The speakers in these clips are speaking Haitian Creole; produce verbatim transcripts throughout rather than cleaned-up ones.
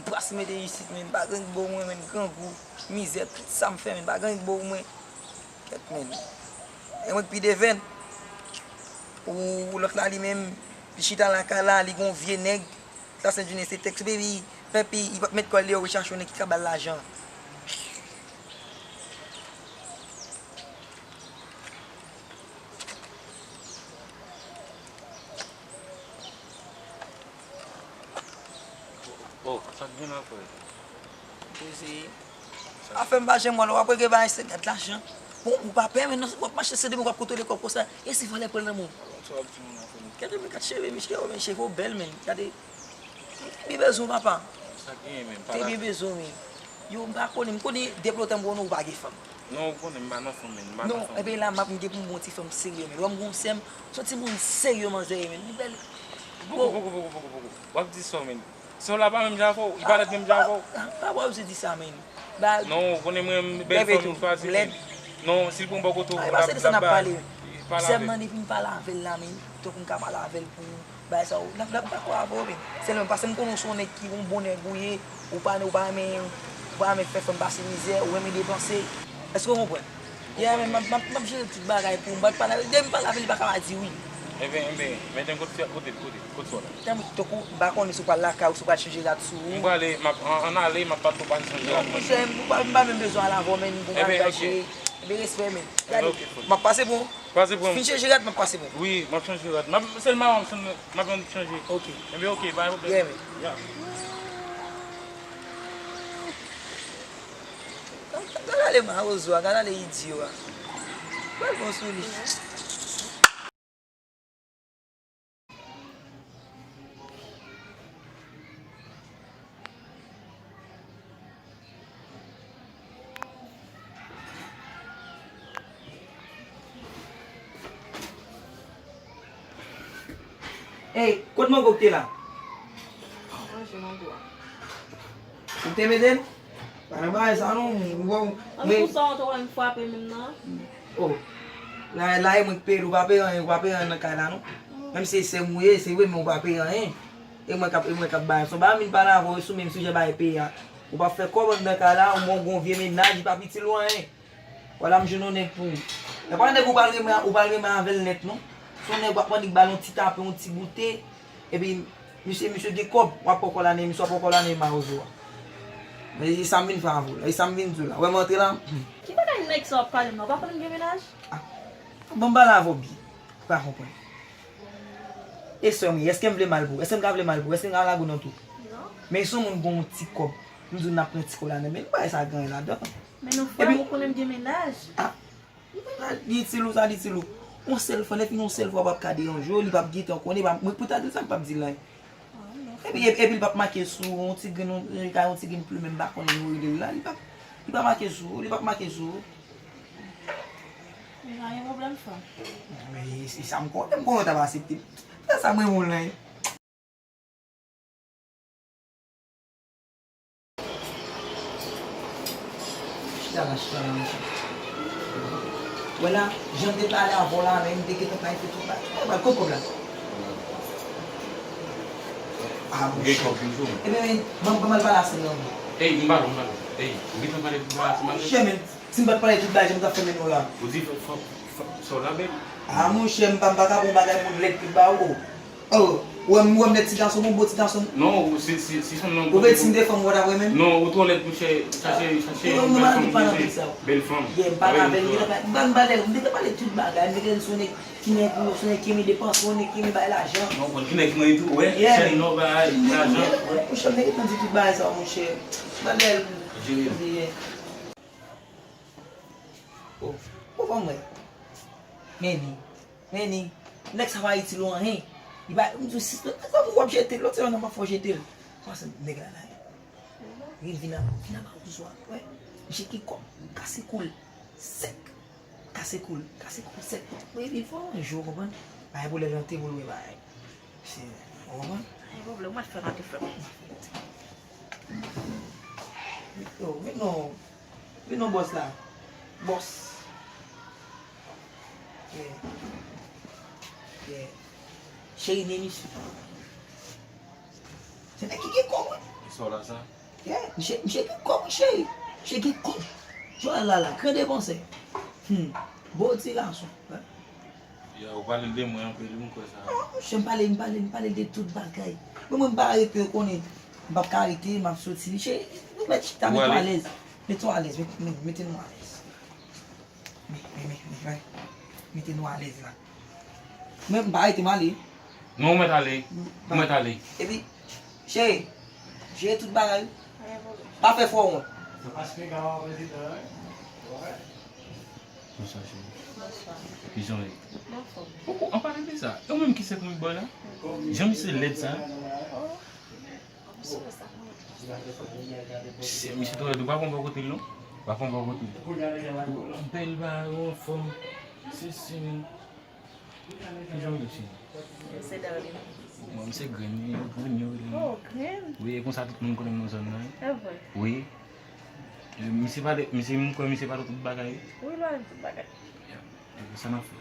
Bras mete isit, men, pa gen ki bo mwen, men, grangou, mizè, tout sa m fè, men, pa gen ki bo mwen. Kèt, men. E mwen ki pi devenn. Ou lòt la, li menm, li chita lakay la, li gon vye nèg. Sa Sent Jounen se tèks, baby. Epi, li p ap met kò l deyò, wi, chache yon nèg ki ka ba l lajan. Oh, sa k gen la, frè? Poze. Afè m pa janm wè l, w ap regle bagay se gad lajan. Bon, ou pa pè, men non, w ap mache se demen, w ap kontwole kòb konsa. E si vòlè pran l nan men w? Sa w ap di moun nan, frè m? Gade men kat cheve misye, oh, men cheve w bèl, men. Gade. Te byen bezwen w, papa. Sa k genyen menm? Te byen bezwen w, men. Yo, m pa konnen, m konnen depi lontan m konnen w pa gen fanm. Non, ou konnen m pa nan fanm, men. M pa nan fanm. Non, ebyen la, m ap, m gen pou m gon ti fanm serye, men. Wè m gon sè m, se yon timoun serye, manzè ye, men. Li bèl. Poko, poko, poko, poko, poko. W ap di sa, men. Sè w la pa menm jan avè w, li pa lèd menm jan avè w. Ah, ah, pa wè w di sa, men. Ba, non, ou konnen mwen, m bèl fanm m chwazi, men. Non, si l pran bò kote w, l ap, l ap bay. Pale avè l. Sè m nan, depi m pale avè l la, men. Tankou m ka pale avè l pou bagay sa yo. N ap, n ap dakò avè w, men. Sèlman, paske m konnen w se yon nèg ki yon bon nèg ou ye, ou pa, ou pa renmen, ou pa renmen fè fanm pase mizè, ou renmen depanse. Èske w konprann? Yeah, men m ap, m ap, m ap jere tout bagay pou ou. M pa t pale avè l. Depi m pale avè l, li pa ka pa di wi. Enben, enben, men tankou kote, kote, kote, kote sou la? Tankou, tankou, m pa konnen si w pral lakay ou, si w pral chanje rad sou ou. M prale, m ap, an, an ale, m ap pa twò pase chanje rad mwen. Non, monchè, m pa, m pa menm bezwen al avè w, men, pou m al chache. Enben, respè, men. Gade, m ap pase pou ou. Pase pou mwen. Fin chanje rad, m ap pase pou ou. Wi, m ap chanje rad. M ap, sèl mayo m, sèl m ap annik chanje. Ok. Enben, ok, pa gen pwoblèm. Yeah, men. Yeah. Gad ale mawozo a, gad ale idyo a. Bèl bon sou li. Ey, kot mango k te la? Manje mango a. Ou te mete l? Pa nan bagay sa non, ou wè. Ann men, pou sa w te wè m frape menm nan? Oh. La, la e mwen k peye l, ou pa peye anyen, ou pa peye anyen nan kay la non. Menm si se sè m ou ye, se vre, men ou pa peye anyen. E mwen k ap, e mwen k ap bay. Se yon bagay m vin pale avè w, e sou menm sijè bagay peye a. Ou p ap fè kòb anndan kay la, ou bon, gon vye mennaj, li p ap itil ou anyen. Vwala m jwenn yon nèg pou ou. E pa nèg ou pral renmen, ou pral renmen avè l nèt non. Se yon nèg w ap annik ba l yon ti tape, yon ti goute. Epi, misye, misye gen kòb, w ap pran kòlane, misye w ap pran kòlane mawozo a. Men, e sa m vin fè avè w la, e sa m vin di w la. Wè m antre la? Ki bagay nèg sa w ap pale m nan? Ou pa konnen m gen mennaj? Ah, bon, m pale avè w byen. Ou pa konprann. E sè m ye, èske m vle mal pou ou? Èske m ka vle mal pou ou? Èske m ka lage w nan tou? Non. Men si yon moun gen yon ti kòb, m di w n ap pran ti kòlane, men bagay sa gen anyen ladan. Men non, frè m, ou konnen m gen mennaj. Ah, li itil ou, sa li itil ou. Yon sèl fwa, lè fini yon sèl fwa, w ap ka deranje w, li p ap gentan konnen, mwen pou ta di l sa, m p ap di l anyen. Epi, epi, epi li p ap make sou ou, yon ti grenn, yon, yon ti grenn plimen, m pa konnen nou rele l la, li p ap, li p ap make sou ou, li p ap make sou ou. Men pa gen pwoblèm, frè m. Men, e, e sa m konnen, m konnen w t ap aksepte. Fè sa mwen moun lan. Chita la, chita la, monchè. Wè la, jan m te pale avè w la, men m te gentan planifiye tout bagay. Wè, wè, kot kòb la? Ah, monchè. Ebyen, ban m, ban m al pale a sè m nan. Ey, m pale, m pale. Ey, ou gentan pale, pale a sè m nan? Monchè, men, si m pa t pale tout bagay, jan m t ap fè mennen w la. Ou di, fò, fò, fò, sa w la bèl? Ah, monchè, m pa, m pa ka pran bagay moun lèd ki ba ou. Oh, ou wè m, ou wè m nèt ti gason, bon, bon ti gason. Non, ou, si, si, si se yon nonm. Ou vle di m te fanm ou t ap renmen m? Non, ou twò lèd, monchè. Chache, chache yon bèl fanm, bèl fanm. Yeah, m pale avè l, m gentan pale, m gentan pale tout bagay, m gentan di se yon nèg ki nèg pou, se yon nèg ki renmen depanse, yon nèg ki renmen bay lajan. Non, ou konn ki nèg mwen tou, wè, chèn non, bay lajan. Monchè, m te gentan di tout bagay sa, monchè. Ban bèl. Jere. Oh, bon, ban mwen. Men ni. Men ni, nèg sa pa itil ou anyen. Li pa, m di w, si, w ap jete l, lòt semèn nan m ap fè w jete l. Kòman se nèg la la ye? Li vin a, vin a mawozo a, wè. Misye gen kòb, kase kou l, sèk. Kase kou l, kase kou l, sèk. Wi, wi, fò yon jou, w konprann? Bagay pou lè l rante pou l wè bagay. Se, w konprann? Pa gen pwoblèm, w al fè rante frè m. Yo, vin non. Vin non, bòs la. Bòs. Yeah. Yeah. Cheri, men misye. Se nèg ki gen kòb, wi. Sa w la sa? Yeah, misye, misye gen kòb, wi, cheri. Misye gen kòb. Joel la la, gran depansè. Hmm. Bon ti gason. Hein? Ya, ou pale de mwen anpil, wi, m kwè sa. Non, misye, m pale, m pale, m pale de tout bagay. Mwen, mwen, m pa rete, ou konnen. M p ap ka rete, m ap soti. Misye, nou mèt chita, mete w alèz. Mete w alèz, mete, mete, mete nou alèz. Men, men, men, men, men. Mete nou alèz la. Mwen, m pa rete, m ale. Non, ou mèt ale. Ou mèt ale. Epi, cheri, jere tout bagay, wi. Pa fè fò wont. Bonswa, cheri. Bonswa. Kijan w ye? Anfòm. Ou, ou, an pale de sa. E ou menm ki se konbit bòy la? Jan misye lèd sa? Se misye twò lèd, ou pa konn bò kote l non? Ou pa konn bò kote l. Bèl bagay, anfòm. Se si men. Kijan w ye, cheri? Mwen se Darline. Mwen se Grenn, wi, Grenn yo rele m. Oh, Grenn. Wi, e konsa tout moun konnen m nan zòn nan. E vre? Wi. E, misye pale, misye, m kwè misye pale tout bagay. Wi, l pale tout bagay. Ya. E sa n ap fè.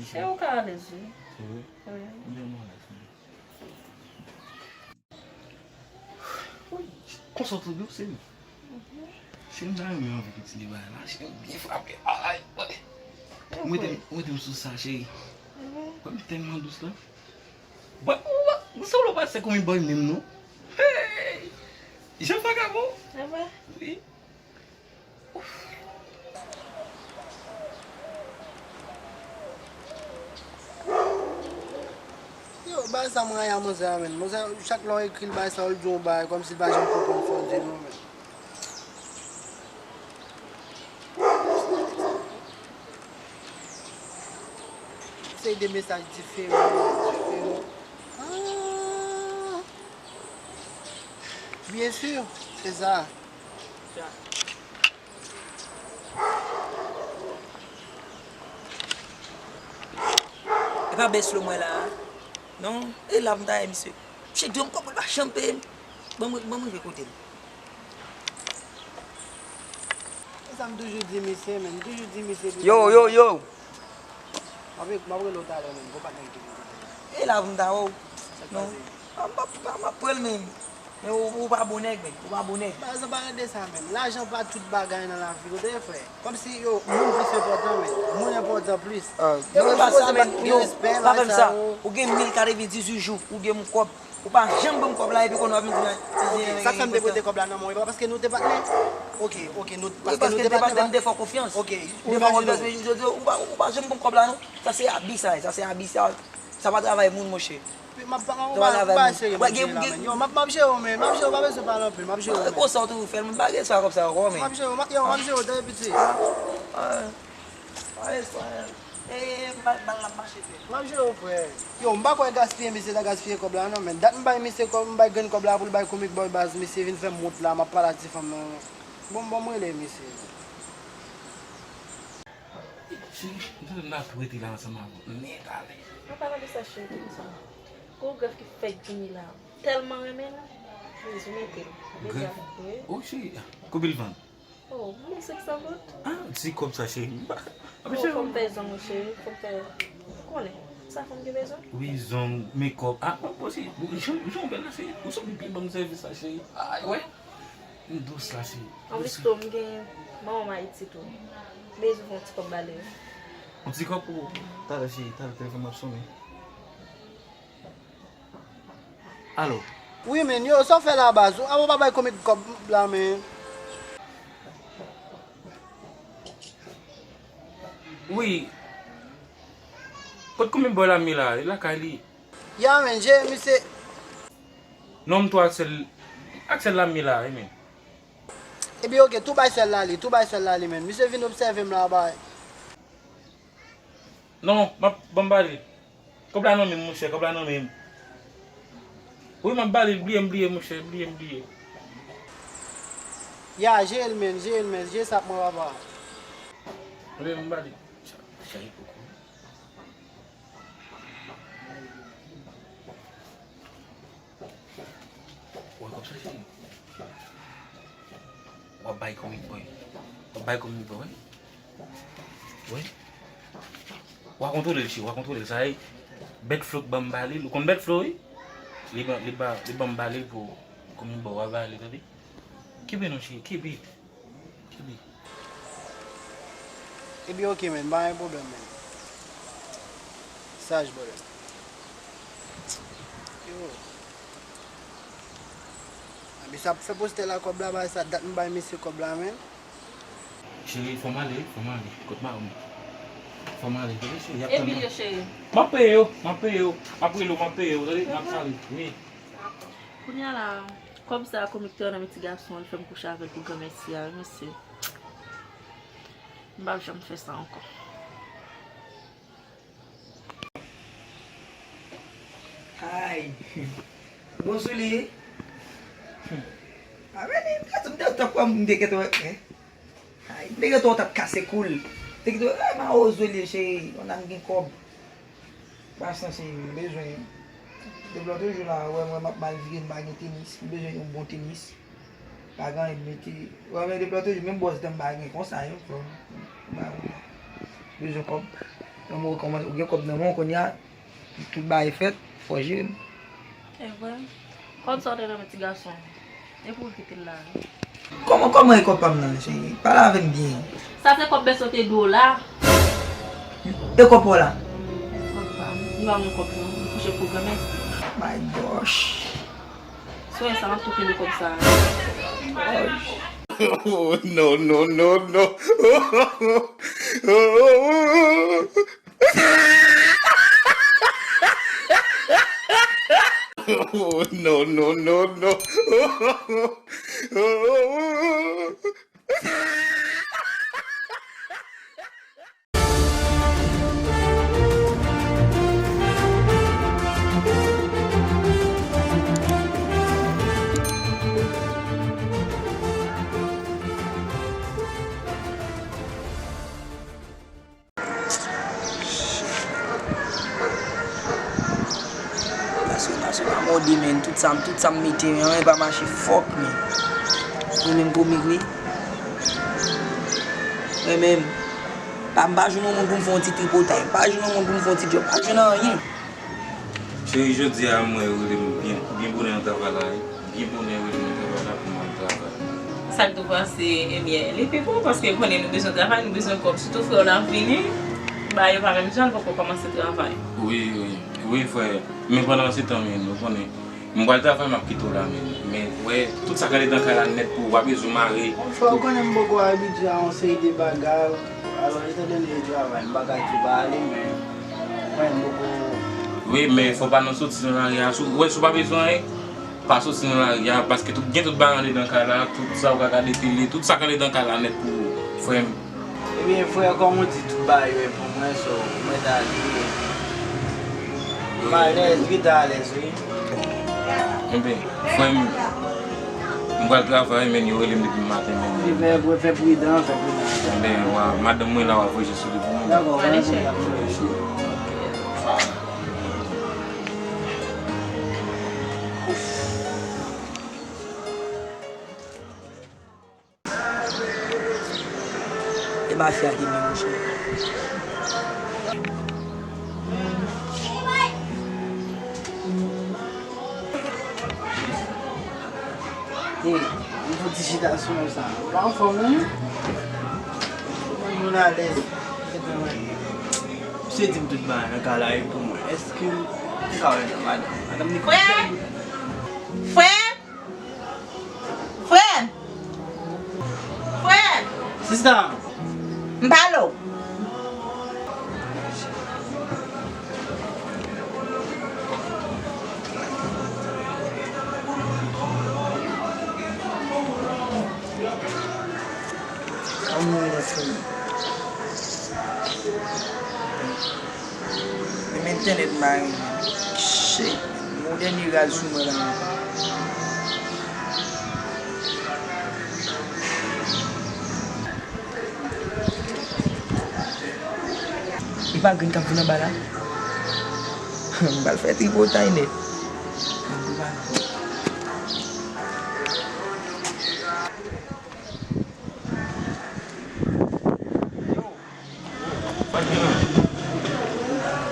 E ou ka alèz, wi. Se vre? Wi. Mwen vrèman alèz, wi. Konsa w twouve w, cheri? Cheri, m ta renmen anvi kontine bagay la, cheri, m byen frape. Ay, ay. Ou mete m, ou mete m sou sa, cheri. Wè m tèlman dous la. Bòy, ou pa, ou sanble w pa se konbit bòy menm non. Hey! Jan vagabon. Wi. Yo, bagay sa mwen aya manzè a, menn. Manzè, chak lè w ekri l bagay sa, w di yon bagay, kòmsi l pa janm konprann sa w di non, menn. Seri de mesaj diferan, diferan. Ah! Byen si, se sa. E pa bèslo mwen la a. Non, e la pou m ta ye misye. Misye di m kòb mwen pa janm peye m. Ban m, ban m rive kote m. E sa m toujou di misye, menn. M toujou di misye. Yo, yo, yo. M ap, m ap rele w talè, menn. Gon patnè ki vin kote m. E la pou m ta wè w. Non. M ap, m ap, m ap pran l, menn. Men ou, ou pa bon nèg, menn. Ou pa bon nèg. Ba, sa pa rete sa, menn. Lajan pa tout bagay nan lavi, ou tande, frè. Kòmsi, yo, moun plis enpòtan, menn. Moun enpòtan plis. Ah. Non, e pa sa, menn. Yo, pa fè m sa. Ou gen mil katrevendizuit jou, ou gen moun kòb. Ou pa janm ban m kòb la, epi kounye a w ap vin di m, sa k fè m te prete kòb la nan men w, e pa paske nou te patnè? Ok, ok, nou, paske nou te patnè, m te fè w konfyans. Ok, ou imajine w. Ou pa, ou pa janm ban m kòb la, non. Sa se abi, sa, sa se abi, sa. Sa pa travay moun, monchè. M ap, m ap, m ap, m ap jere w, menn. Yo, m ap, m ap jere w, m ap jere w, menn. Konsa w toujou fè l, m pa gen sa kòb sa ankò, menn. M ap jere w, m ap, yo, m ap jere w, tande piti. Ah, ah, ah, e, e, bal, bal la mache byen. M ap jere w, frè. Yo, m pa kwè gaspiye misye ta gaspiye kòb la, non, menn. Dat m bay misye kòb, m bay Grenn kòb la pou l bay Comic Boy baz, misye vin fè m wont la, m ap pale ak ti fanm nan. Bon, bon, m rele misye. Cheri, m tande m ta tou rete la ansanm avè w nèt ale. An palan de sa, cheri, tande sa. Koreograf ki fèk vini la, tèlman renmen l, m bezwen mete l. Grèf? Wi. Oh, cheri, konbyen l vann? Oh, mil senk san goud. Ah, ti kòb sa, cheri. M pa, m pa... Oh, fò m fè zong, cheri, fò m fè, ou konnen, sa fanm gen bezwen. Wi, zong, mekòp. Ah, bon, bon, cheri, jan, jan w bèl la, cheri. Ou sanble byen ban m sèvis la, cheri. Ay, wè. M dous la, cheri. Anplis tou, m gen manman m Ayiti tou. M bezwen fè yon ti kòb ba li. Yon ti kòb pou ou? Talè, cheri, talè, telefòn m ap sonnen. Alo. Wi, men, yo, sa w fè la, baz? Ou, ou pa bay Comic kòb la, men. Wi. Kot Comic Boy la, m ye la, li lakay li. Ya, men, je, misye. Non, m tou ak sèl, ak sèl la m ye la, wi, men. Epi, oke, tou bay sèl la li, tou bay sèl la li, men. Misye vin obsève m la, bay. Non, m ap, ban m ba li. Kòb la nan men m, monchè, kòb la nan men m. Wi, m ap ba li l, bliye m, bliye, monchè, bliye m, bliye. Ya, jere l, men, jere l, men, jere sa pou mwen, papa. Wi, m ba li. Sa, sa e poko. Wè kòb sa, cheri. W ap bay Comic Boy. W ap bay Comic Boy, wi. Wi. W a kontwole l, cheri, w a kontwole l. Sa e Bèt Flo k ban m ba li l. Ou konn Bèt Flo, wi? Li ban, li ba, li ban m ba li l pou, Konbyen ba w ap ba li, tande? Kenbe non, cheri, kenbe. Kenbe. Epi, ok, man, pa gen pwoblèm, man. Saj, brother. Yo. Abi sa ap fè postè la kòb la, ba sa dat m bay mesye kòb la, man. Cheri, fò m ale, fò m ale. Kot madanm? Fò m ale, tande, cheri, y ap tann mwen. E bil yo, cheri? M ap peye yo, m ap peye yo. M ap rele w, m ap peye yo, tande, m ap sale. Wi. Kounye a la, kòb sa a, kòm li te nan men ti gason an, li fè m kouche avè l pou granmèsi a, wi, mesye. M p ap janm fè sa ankò. Ay, bon sou li. Avè li, m te, m te, tankou m te gentan, eh. Ay, m te gentan wè w t ap kase kou l. M te gentan wè, eh, mawozo li ye, cheri, on a gen kòb. Pasyans, m bezwen. Depi lòt jou la, wè mwen m ap mal vire, m pa gen tenis. M bezwen yon bon tenis. Pa gen anyen m mete. Wè men depi lòt jou, menm bwòs dan m pa gen konsa, yo, frè m. M pa konsa. Bezwen kòb. Lè m rekòmanse, ou gen kòb nan men w kounye a, tout bagay fèt, fò jere m. E vre? Kòb sa w te nan men ti gason an. E pou w kite l la. Kòman, kòman e kòb pa m nan, cheri? Pale avè m byen. Sa se kòb bèsè w te dwe w la. E kòb pa w la? Kòb pa m. Li pa mwen kòb non. Li kouche pou granmèsi. My gosh. Swen sa, m ap tou kenbe kòb sa. Gosh. Oh, no, no, no, no. Oh, no, no, no, no. Paske, paske pa mòde, men, tout sa, tout sa m mete, men, anyen pa mache, fòk, men. Mwen menm komik, wi. Mwen menm, pa, m pa jwenn yon moun pou m fè yon ti tripotay, m pa jwenn yon moun pou m fè yon ti djòb, m pa jwenn anyen. Cheri, jodi a, mwen rele m byen, byen bonè nan travay la, wi. Byen bonè rele m nan travay la pou m al travay. Sa k tou pase, ebyen, li pi bon, paske konnen nou bezwen travay, nou bezwen kòb. Sitou frè w la ap vini, bagay yo pa menm jan, l poko kòmanse travay. Wi, wi, wi, frè. Men pandan se tan, men, nou konnen, m pral travay, m ap kite w la, men, men, wè, tout sa k ale nan kay la nèt pou ou, w ap bezwen mare. Frè, ou konnen m poko abitye a yon seri de bagay, alò, etandone e travay, m pa ka di w pa ale, men, mwen, m poko. Wi, men fò w pa nan soti nan lari a, si w, wè, si w pa bezwen anyen, pa soti nan lari a, paske tout, gen tout bagay andedan kay la, tout sa w ka gade tele, tout sa k andedan kay la nèt pou ou, frè m. Ebyen, frè, kòm ou di tout bagay yo e pou mwen, so, mwen ta di, m alèz, wi, ta alèz, wi. Enben, frè m, m pral travay, men yo rele m depi maten, men. Fè, fè pridan, fè pridan. Enben, wa, madanm mwen la, w ap voye sou li pou mwen. Dakò, w ap voye sou li. E mafya ki menm, monchè. Hey, yon ti chita sou mwen sa. Ou pa anfòm, non? Ou konn moun alèz. Misye di m tout bagay nan kay la e pou mwen. Èske m ka wè nan madanm? Madanm ni frè! Frè! Frè! Frè! Sista! M pale w. Menm entènèt m pa renmen. Shit, yon dènye raz sou mwen la. E pa grenn k ap vin anba la? M pral fè tripotay nèt.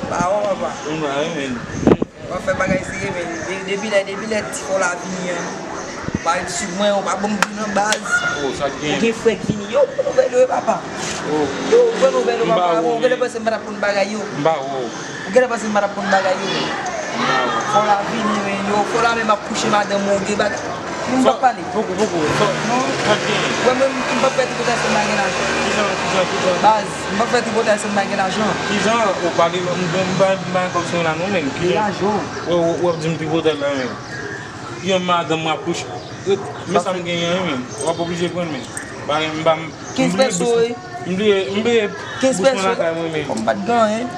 Pawòl, papa. M pa renmen. W ap fè bagay serye, men de-, depi lè, depi lè ti fò la vini an, Parèt sou mwen, ou pa ban m vin nan baz. Oh, sa k gen? Ou gen frè k vini, yo, pran nouvèl yo, papa. Oh. Yo, pran nouvèl yo, papa. Bon, ou genlè panse m pa t ap konn bagay yo. M pa wè w. Ou genlè panse m pa t ap konn bagay yo. M pa wè w. Fò la vini, men, yo, fò la menm ap kouche madanm ou, gen bagay. M pa pale. Poko, poko. Non. Sa k gen? Wè, mwen, m p ap fè tripotay si m pa gen lajan. Kijan, kijan, kijan? Baz, m p ap fè tripotay si m pa gen lajan. Kijan? Ou pale, m, m, m pa, m pa gen kòb sou mwen la, non, men. Kijan? Gen lajan. Wè, wè, w ap di m tripotay la, men. Yon madanm m ap kouche. Men sa m genyen, men. W ap oblije pran, men. Bagay m pa m. Kenz pèso, wi. M bliye, m bliye bous mwen lakay mwen, men. Kòm m pa t gen anyen.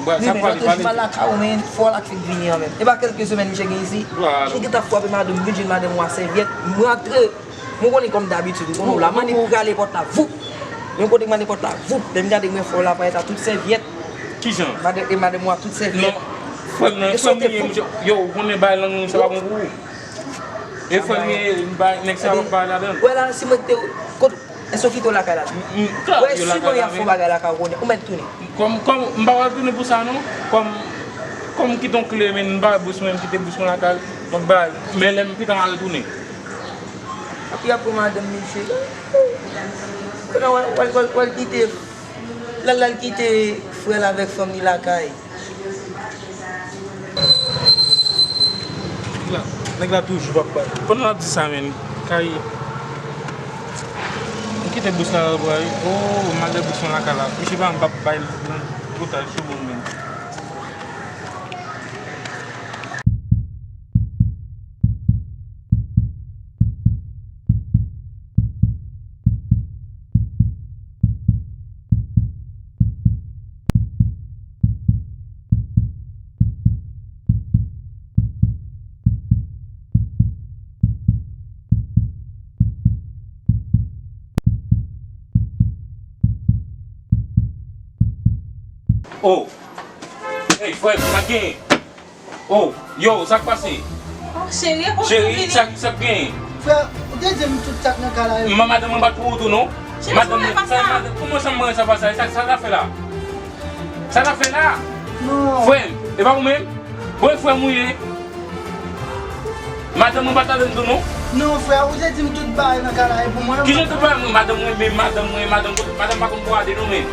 Bwa, sa pale, pale. Mal lakay ou, men. Fò la k fin vini an, men. E pa kèlke semèn misye gen isi. Misye gentan frape madanm, m vin jwenn madanm ou a sèvyèt. M rantre. Mwen konnen kòm dabitid, ou konnen w la. M annik rale pòt la, voup. Yon kote m rale pòt la, voup. Lè m gade, mwen fò la, pa eta tout sèvyèt. Kijan? Madanm, e madanm ou a tout sèvyèt. Non, frè m nan, frè m li ye, misye, yo, ou konnen bay lang nou, sa pa bon pou ou. E frè m li ye, bay, nèg sa pa bay ladan. Wè la, si mwen te, kot, èske w kite w lakay la? Wè, si mwen y ap fè yon bagay lakay ou, konnen, ou mèt tounen. Kòm, kòm, m pa pral tounen pou sa, non. Kòm, kòm m kite yon kle, men m bay bous mwen, m kite bous mwen lakay, m ap bay, men lè m pita m al tounen. Api apre madanm misye. Kounye a w al, w al, w al kite, l al, l al kite frè l avèk fanm li lakay. Nèg la, nèg la toujou p ap bay. Pandan l ap di sa, men, kay, m kite bous la, bray. Oh, m al lè bous mwen lakay la. Misye pa m p ap bay nan total sou moun, men. Oh! Hey, frè, sa gen? Oh, yo, sa k pase? Oh, cheri, e pou vini. Cheri, sa, sa k gen? Frè, ou te di m tout sa k nan kay la yo. Madanm mwen bat pou ou tou, non? Cheri, madanm mwen, sa, madanm, kòman sa mwen sa pase? Sa, sa l ap fè la? Sa l ap fè la? Non. Frè m, e pa ou menm? Bon, e frè m ou ye? Madanm mwen bat avè m tou, non? Non, frè, ou te di m tout bagay nan kay la, e pou mwen. Kijan tout bagay? Madanm mwen, men madanm mwen, madanm, madanm pa konn bwade, non, men.